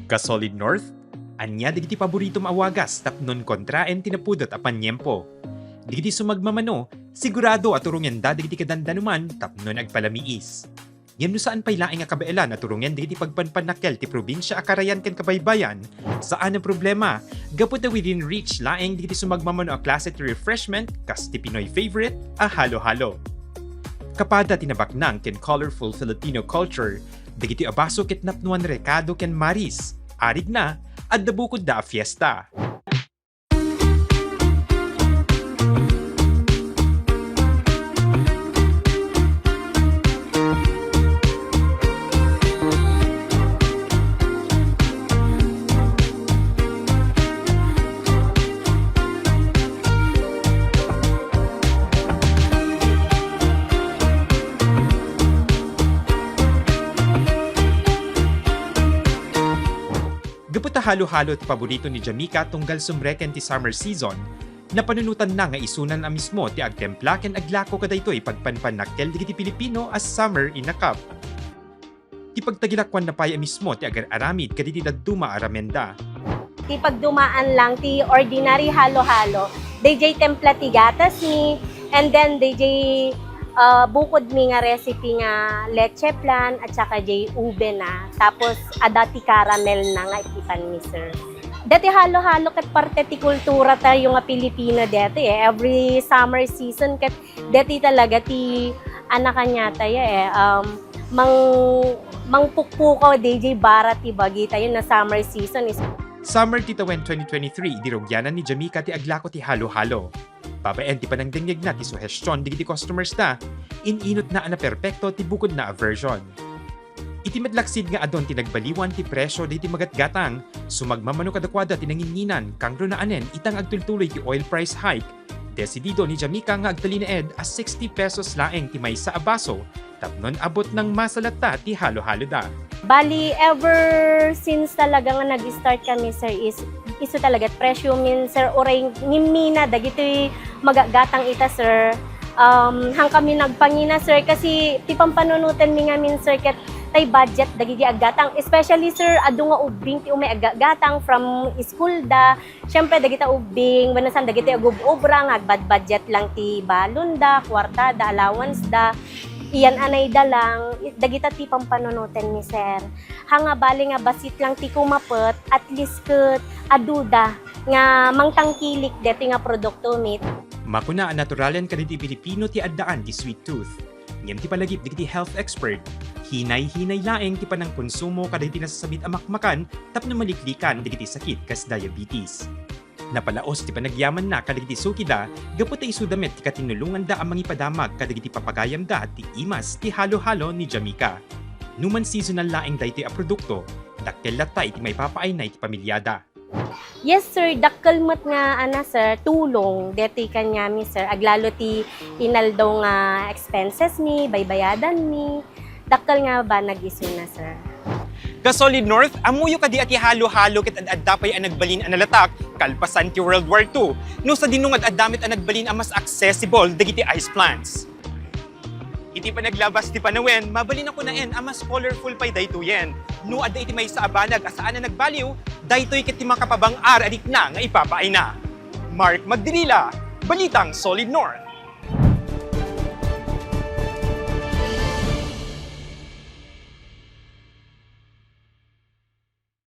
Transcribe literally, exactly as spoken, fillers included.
Ka-Solid North, ania dagiti paboritom a wagas tapnon kontraen ti napudot a paniempo? Dagiti sumagmamano, sigurado a turongenda dagiti kadandanuman tapnon agpalamiis. Ngem no saan pay laeng a kabaelan a turongen dagiti pagpanpannakkel ti probinsia a karayan ken kabaybayan, saan a problema. Gapu ta within reach laeng dagiti sumagmamano a klase ti refreshment kas ti Pinoy favorite a halo-halo. Kapada ti nabaknang ken colorful Filipino culture, dagiti a baso ket napnuan rekado ken maris. Arigna, adda bukodda a fiesta. Gapu ta halo-halo ti paborito ni Jamika tunggal sumreken ti summer season, napanunotanna nga isunan a mismo ti agtempla ken aglako kadaytoy pagpanpannakkel dagiti Pilipino a summer in a cup. Ti pagtagilakuanna pay a mismo ti agar-aramid kadagiti dadduma a ramenda. Ti pagdumaan lang ti ordinary halo-halo, dayjay templa ti gatas mi, and then dayjay, ah, bukod mi nga recipe nga leche flan at saka jay ube na, tapos adda ti caramel na nga ikitan mi, sir. Dati halo-halo ket parte ti kultura tayo nga Pilipino dati eh. Every summer season ket dati talaga ti anak kaniatayo eh, um, mang-, mangpukpukaw dayjay bara ti bagi tayo na summer season is Summer ti tawen twenty twenty-three, idi rugianan ni Jamika ti aglako ti halo-halo. Babaen ti panangdengngegna ti suhestion dagiti customers da, in-inutna a naperpekto ti bukodna a version. Iti met laksid nga adun ti nagbaliwan ti presyo dagiti magatgatang, sumagmamano kadakuada ti nanginninan, kangro naanen ita nga agtultuloy ti oil price hike. Desidido ni Jamika nga agtalinaed a sixty pesos laeng ti maysa a baso tapnon abutnang masalatta ti halo-haloda. Bali, ever since talaga nga nag-start kami, sir, is isu talaga presyo min, sir, uray ngimmina dagiti magatgatang ita, sir. Um, han kami nagpangina, sir, kasi ti pampanunoten mi ngamin, sir, ket tay budget dagiti aggatang. Especially, sir, adu nga ubbing ti umay aggatgatang from school da. Siyempre, dagita ubbing, wenno saan dagiti agub-ubra nga agbadbudget lang ti balon da, kuarta da, allowance da. Iyan anay da lang, dagita ti pampanunoten mi, sir. Ha nga bali nga bassit lang ti kumapet, at least ket adu da nga mangtangkilik deti nga produkto mi. Makuna a naturalen kadagiti Pilipino ti addaan ti sweet tooth. Ngem ti palagip dagiti health expert, hinay-hinay laeng ti panangkonsumo kadagiti nasasabit a makmakan tapno maliklikan dagiti sakit kas diabetes. Napalaos ti panagyamanna kadagiti sukida gapu ta isuda met ti katinnulonganda a mangipadamag kadagiti papagayamda ti imas ti halo-halo ni Jamika. Numan seasonal laeng daytoy a produkto, dakkel latta iti maipapaayna iti pamilyada. Yes, sir. Dakkel met nga, ana, sir, tulong deti kaniami, sir. Aglalo ti inaldaw nga expenses mi, baybayadan mi. Dakkel nga banag isuna, sir. Ka-Solid North, ammoyo kadi a ti halo-halo ket ad-adda pay a nagbalin a nalatak kalpasan ti World War Two, no sadino nga ad-adda met a nagbalin a mas accessible dagiti ice plants? Iti panaglabas ti panawen, mabalin a kunaen a mas colorful pay daytoyen. No adda iti maysa a banag a saan a nagbaliw, daytoy ket ti makapabang-ar a rikna nga ipapaayna. Mark Magdilila, Balitang Solid North.